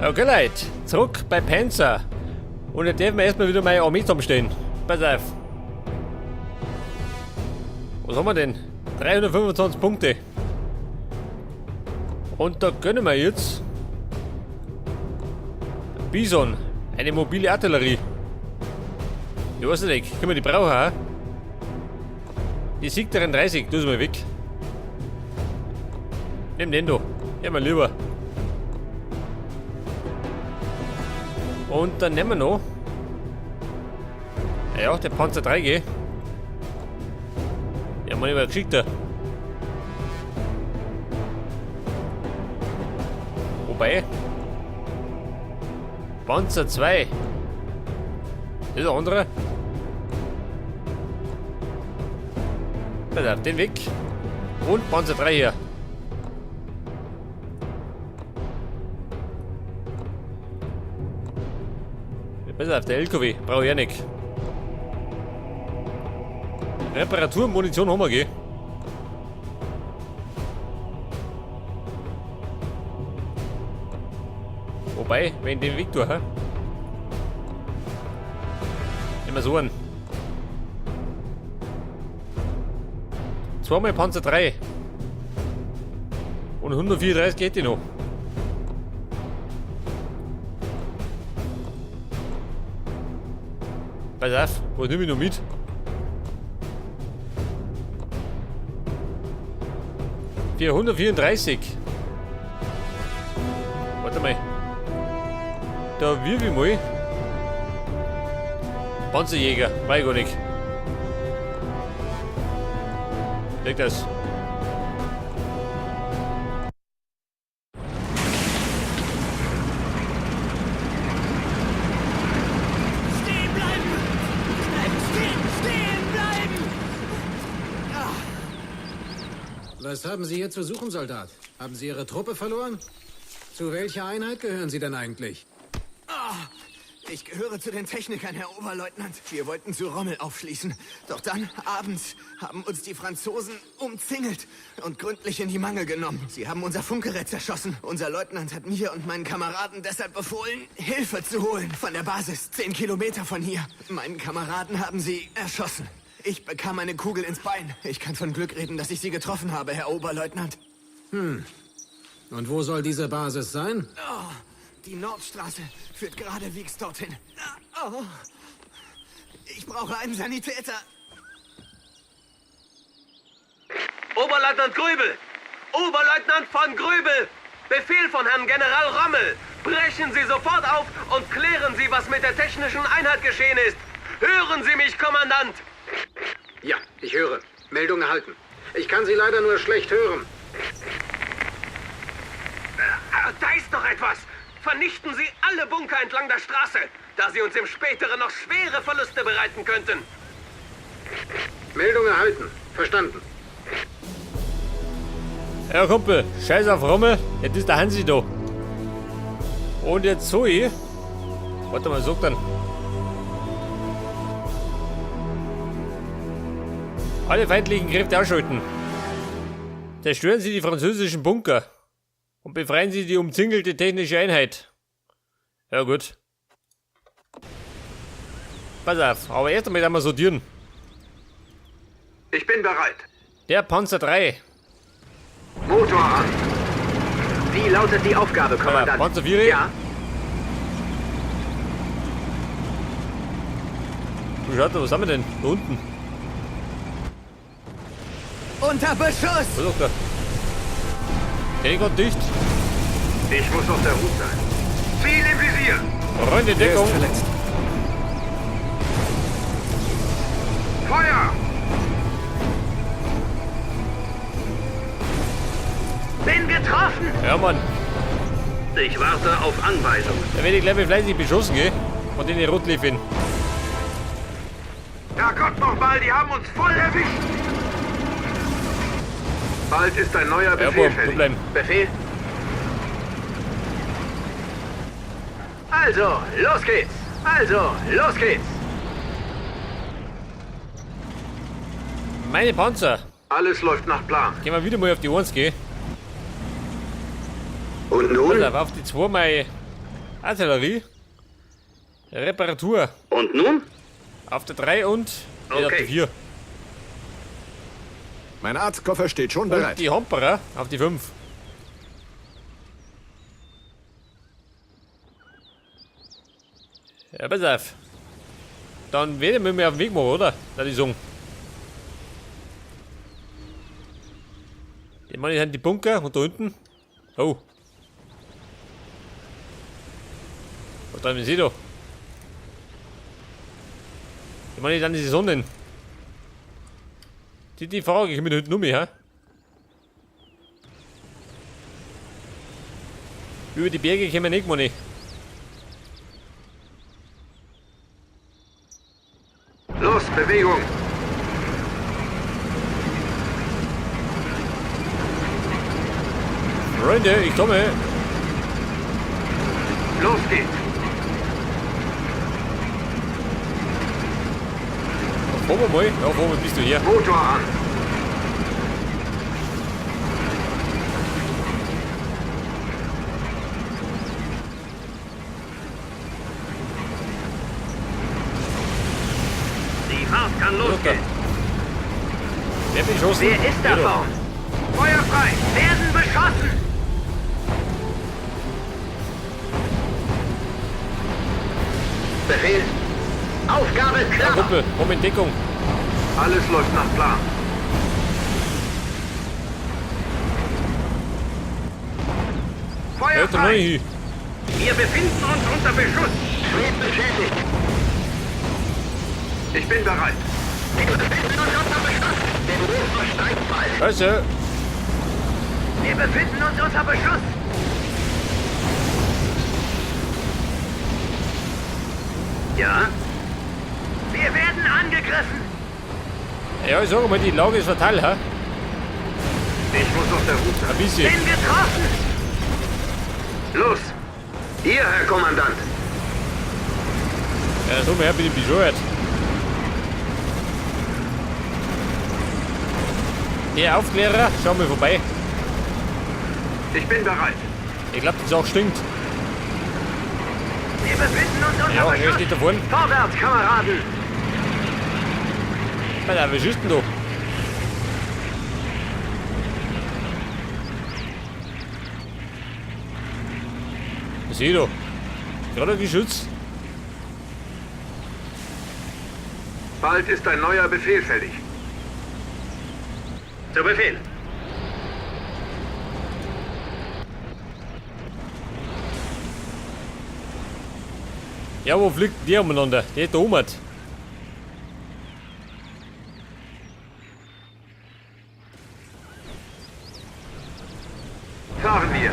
Okay, Leute, zurück bei Panzer. Und jetzt dürfen wir erstmal wieder meine Armee zusammenstellen. Pass auf. Was haben wir denn? 325 Punkte. Und da gönnen wir jetzt Bison, eine mobile Artillerie. Ich weiß nicht, können wir die brauchen, hä? Die Sieg 33, das ist mal weg. Nimm den da. Ja, mal lieber. Und dann nehmen wir noch. Ja, der Panzer 3G. Ja, man, war geschickter. Wobei. Panzer 2. Das ist ein anderer. Pass auf, den weg. Und Panzer 3 hier. Pass auf, der LKW. Brauche ich ja nicht. Reparatur, Munition haben wir, gell? Wobei, wenn ich den Weg tue, hä? Nehmen wir so einen. Zweimal Panzer 3. Und 134 geht die noch. Pass auf, was nehme ich noch mit? 434. Warte mal. Da wirf ich mal. Panzerjäger, weiß ich gar nicht. Leg das. Stehen bleiben! Bleiben stehen! Stehen bleiben! Was haben Sie hier zu suchen, Soldat? Haben Sie Ihre Truppe verloren? Zu welcher Einheit gehören Sie denn eigentlich? Ich gehöre zu den Technikern, Herr Oberleutnant. Wir wollten zu Rommel aufschließen. Doch dann, abends, haben uns die Franzosen umzingelt und gründlich in die Mangel genommen. Sie haben unser Funkgerät zerschossen. Unser Leutnant hat mir und meinen Kameraden deshalb befohlen, Hilfe zu holen. Von der Basis, 10 Kilometer von hier. Meinen Kameraden haben sie erschossen. Ich bekam eine Kugel ins Bein. Ich kann von Glück reden, dass ich sie getroffen habe, Herr Oberleutnant. Und wo soll diese Basis sein? Oh, die Nordstraße führt geradewegs dorthin. Oh. Ich brauche einen Sanitäter. Oberleutnant Grübel! Oberleutnant von Grübel! Befehl von Herrn General Rommel! Brechen Sie sofort auf und klären Sie, was mit der technischen Einheit geschehen ist! Hören Sie mich, Kommandant! Ja, ich höre. Meldung erhalten. Ich kann Sie leider nur schlecht hören. Da ist doch etwas! Vernichten Sie alle Bunker entlang der Straße, da sie uns im Späteren noch schwere Verluste bereiten könnten! Meldung erhalten. Verstanden. Ja, Kumpel, scheiß auf Rommel, jetzt ist der Hansi da. Und jetzt so ich. Warte mal, sag dann. Alle feindlichen Kräfte ausschalten. Zerstören Sie die französischen Bunker. Und befreien Sie die umzingelte technische Einheit. Ja, gut. Pass auf, aber erst einmal einmal sortieren. Ich bin bereit. Der Panzer 3. Motor an. Wie lautet die Aufgabe, Kommandant? Panzer 4. Ja. Schaut da, was haben wir denn? Da unten. Unter Beschuss! Was ist da? Der geht dicht. Ich muss auf der Hut sein. Ziel im Visier! Freunde, Deckung. verletzt. Feuer! Bin getroffen! Ja, Mann. Ich warte auf Anweisungen. Da werde ich gleich mal fleißig beschossen, gell? Von den Rotliffen. Herrgott nochmal, die haben uns voll erwischt! Bald ist ein neuer Ja, Befehl Bob, fällig. bleiben. Befehl? Also, los geht's! Also, los geht's! Meine Panzer. Alles läuft nach Plan. Gehen wir wieder mal auf die 1, gell? Und nun? Pass auf, auf die 2 mal Artillerie. Reparatur. Und nun? Auf der 3 und auf der Okay. 4. Mein Arztkoffer steht schon Und bereit. die Homperer auf die 5. Ja, pass auf. Dann werden wir auf den Weg machen, oder? Da die sagen. Die meine, sind die Bunker und da unten. Oh. Was treiben sie da? Ich meine, dann die Sonnen. Die Frage ich mir heute nur mehr, hä? Über die Berge kommen wir nicht, meine. Los, Bewegung! Freunde, ich komme. Los geht's! Fahren wir mal. Ja, fahren wir, bist du hier. Motor an! Die Fahrt kann losgehen. Wer beschossen? Wer ist da vorn? Feuer frei! Werden beschossen! Befehl. Aufgabe klar! Kumpel, komm in Deckung. Alles läuft nach Plan. Feuer frei! Wir befinden uns unter Beschuss. Schwer beschädigt. Ich bin bereit. Wir befinden uns unter Beschuss. Der Motor steigt bald. Scheiße. Wir befinden uns unter Beschuss. Ja? Wir werden angegriffen. Ja, ich sag mal, die Lage ist fatal, hä? Ich muss auf der Hut sein. Ein bisschen. Bin getroffen. Los. Hier, Herr Kommandant. Ja, so her, bin ich bescheuert. Der Aufklärer, schau mal vorbei. Ich bin bereit. Ich glaube, das auch stinkt. Wir befinden uns unter Ja, er Beschuss. steht da vorne. Vorwärts, Kameraden. Alter, was ist denn da? Was sehe ich da? Gerade ein Geschütz. Bald ist ein neuer Befehl fällig. Zu Befehl. Ja, wo fliegt der umeinander? Der da oben. Fahren wir.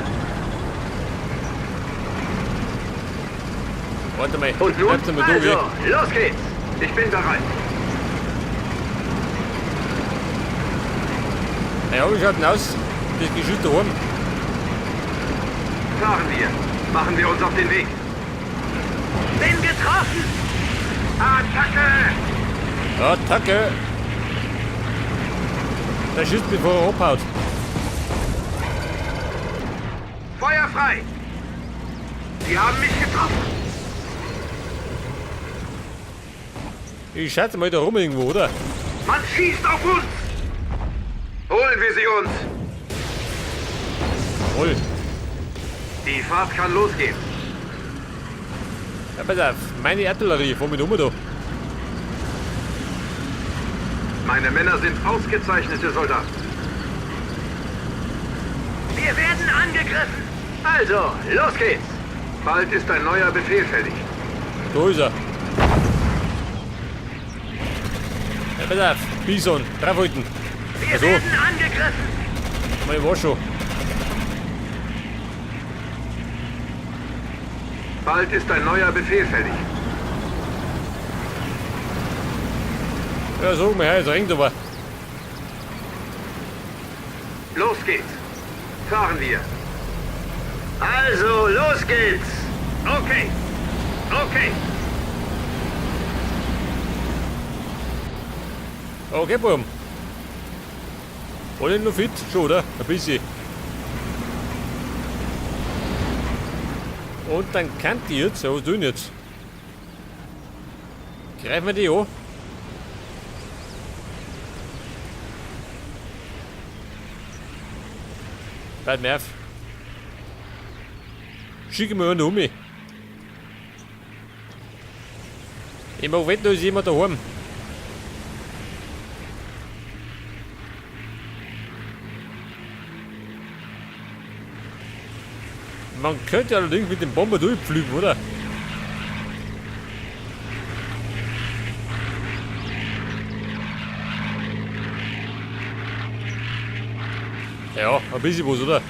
Warte mal. Und nun? Bleibst du mal da, Also, gell? los geht's. Ich bin bereit. Ja, wie schaut denn aus? Das Geschütz da oben. Fahren wir. Machen wir uns auf den Weg. Bin getroffen. Attacke! Attacke! Der schießt, bevor er abhaut. Feuer frei! Sie haben mich getroffen. Ich schätze mal da rum irgendwo, oder? Man schießt auf uns! Holen wir sie uns! Voll. Die Fahrt kann losgehen. Ja, pass auf, meine Artillerie, fahr mit um da. Meine Männer sind ausgezeichnete Soldaten. Wir werden angegriffen! Also, los geht's! Bald ist ein neuer Befehl fällig. Da ist er. Ja, pass auf, Bison, draufhalten. Wir Also. werden angegriffen! Mal war schon. Bald ist ein neuer Befehl fällig. Ja, sag mal her, es regnet aber. Los geht's! Fahren wir! Also, los geht's! Okay! Okay! Okay, Buben. Alle noch fit? Schon, oder? Ein bisschen. Und dann kann die jetzt, ja, was tun jetzt? Greifen wir die an. Bald mehr auf. Schicken wir einen um. Ich mag wetten, da ist jemand daheim. Man könnte allerdings mit dem Bomber durchpflügen, oder? Ja, ein bisschen was, oder?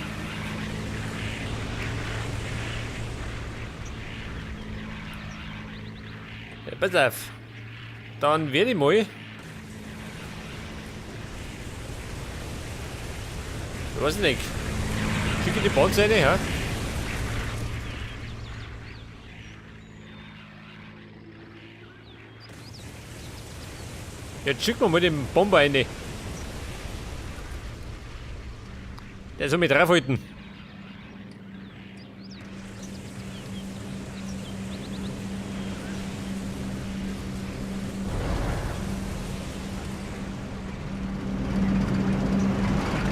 Ja, pass auf. Dann werde ich mal. Ich weiß nicht. Schicke die Panzer rein, ja? Jetzt schicken wir mal den Bomber rein. Der soll mich draufhalten.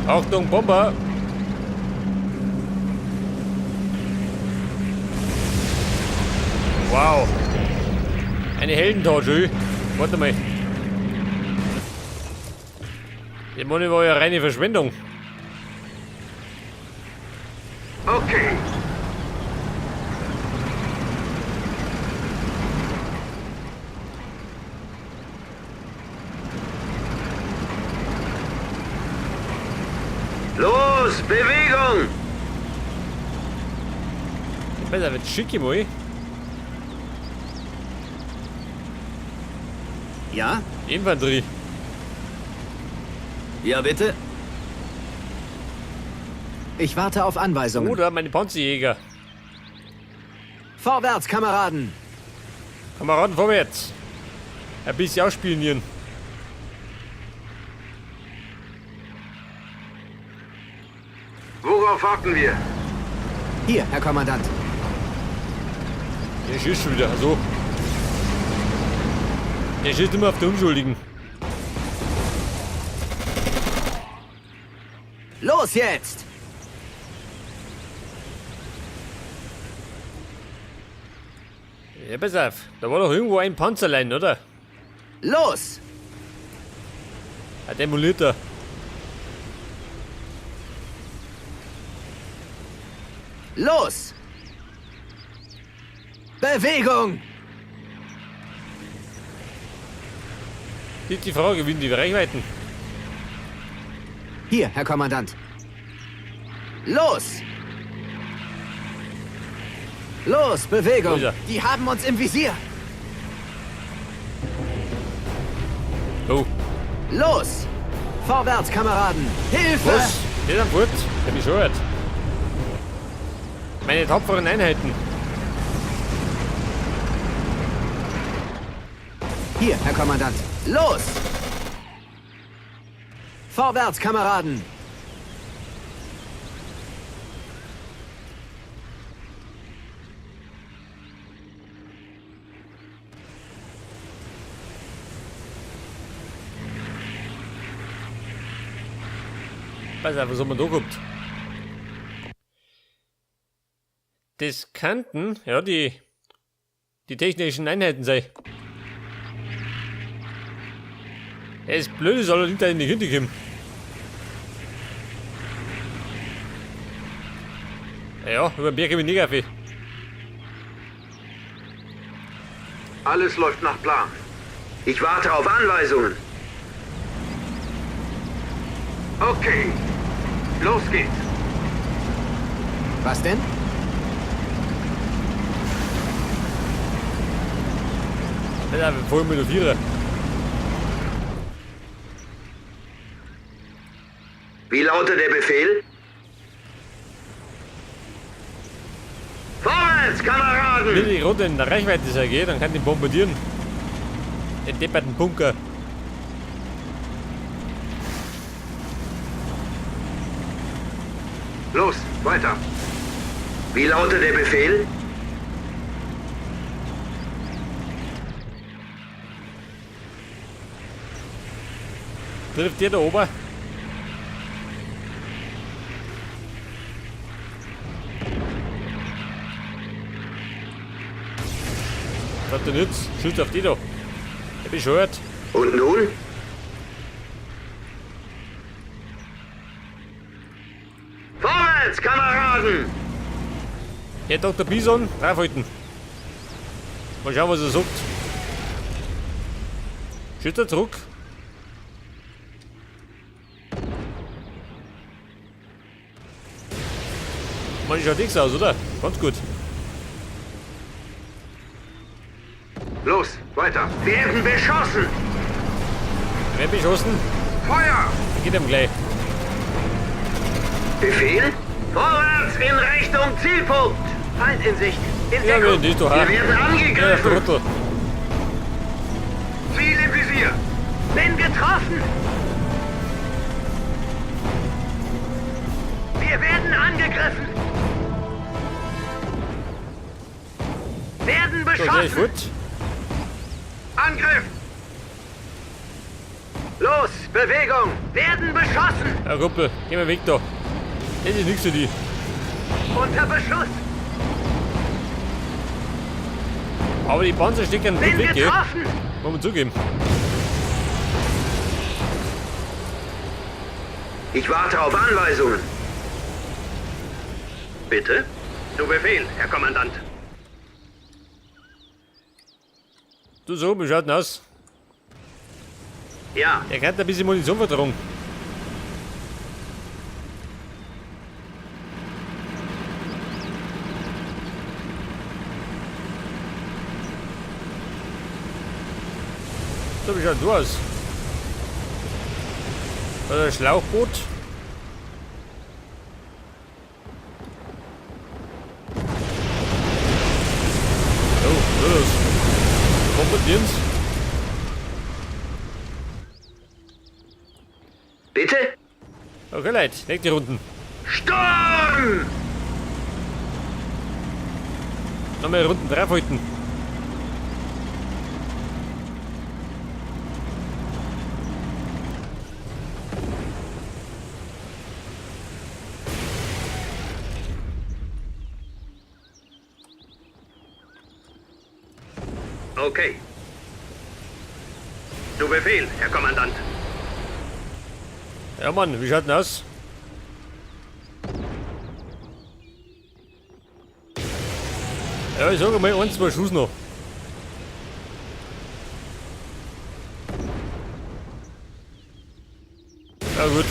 Achtung, Bomber! Wow! Eine Heldentat, schön. Warte mal. Die Money war ja reine Verschwendung. Okay. Los, Bewegung! Besser wird schicke mal. Ja? Infanterie. Ja, bitte. Ich warte auf Anweisungen. Oder meine Panzerjäger. Vorwärts, Kameraden! Kameraden, vorwärts! Ein bisschen ausspionieren. Worauf warten wir? Hier, Herr Kommandant. Der schießt schon wieder, also. Der schießt immer auf die Unschuldigen. Los jetzt! Ja, pass auf. Da war doch irgendwo ein Panzerlein, oder? Los! Ein demolierter. Los! Bewegung! Die Frage, wie die Reichweiten? Hier, Herr Kommandant. Los! Los, Bewegung! Die haben uns im Visier! Oh. Los! Vorwärts, Kameraden! Hilfe! Was? Der ist am Furt. Der bescheuert. Meine tapferen Einheiten. Hier, Herr Kommandant. Los! Vorwärts, Kameraden! Pass auf, was haben wir da gehabt? Das könnten, ja, die technischen Einheiten sein. Das Blöde ist allerdings, dass ich nicht hinterkomme. Ja, über den Berg komme ich nicht auf. Alles läuft nach Plan. Ich warte auf Anweisungen. Okay. Los geht's. Was denn? Ja, wir wollen mit der Vierer. Wie lautet der Befehl? Vorwärts, Kameraden! Wenn die Runde in der Reichweite sein geht, dann kann ich bombardieren. Den depperten Bunker. Los, weiter. Wie lautet der Befehl? Trifft der da oben? Was hat der nützt? Schießt auf die da. Der bescheuert. Und nun? Vorwärts, Kameraden! Herr Dr. Bison, draufhalten. Mal schauen, was er sagt. Schießt er zurück? Man schaut nichts aus, oder? Ganz gut. Los, weiter. Werden beschossen! Wer beschossen? Feuer! Geht ihm gleich. Befehl? Vorwärts in Richtung Zielpunkt! Feind in Sicht! In Ja, Deckung! wer ist doch, Wir werden Ja, angegriffen! Trottel. Ziel im Visier! Bin getroffen! Wir werden angegriffen! Werden So, der ist beschossen! fort. Angriff! Los, Bewegung! Werden beschossen! Ja, Kumpel, geh mal weg da. Das ist nichts für die. Unter Beschuss! Aber die Panzer stecken gut Bin weg, gell? getroffen! Muss man zugeben. Ich warte auf Anweisungen. Bitte? Zu Befehl, Herr Kommandant. Du so, wie schaut denn aus? Ja, Er kann ein bisschen Munition vertragen. So, wie schaut du aus? Oder ein Schlauchboot? Oh, los. Bombardieren's. Bitte? Okay, Leute, nächste Runden. Sturm! Nochmal Runden draufhalten. Okay. Zu Befehl, Herr Kommandant. Ja, Mann, wie schaut denn aus? Ja, ich sage mal, ein, zwei Schuss noch. Ja, gut.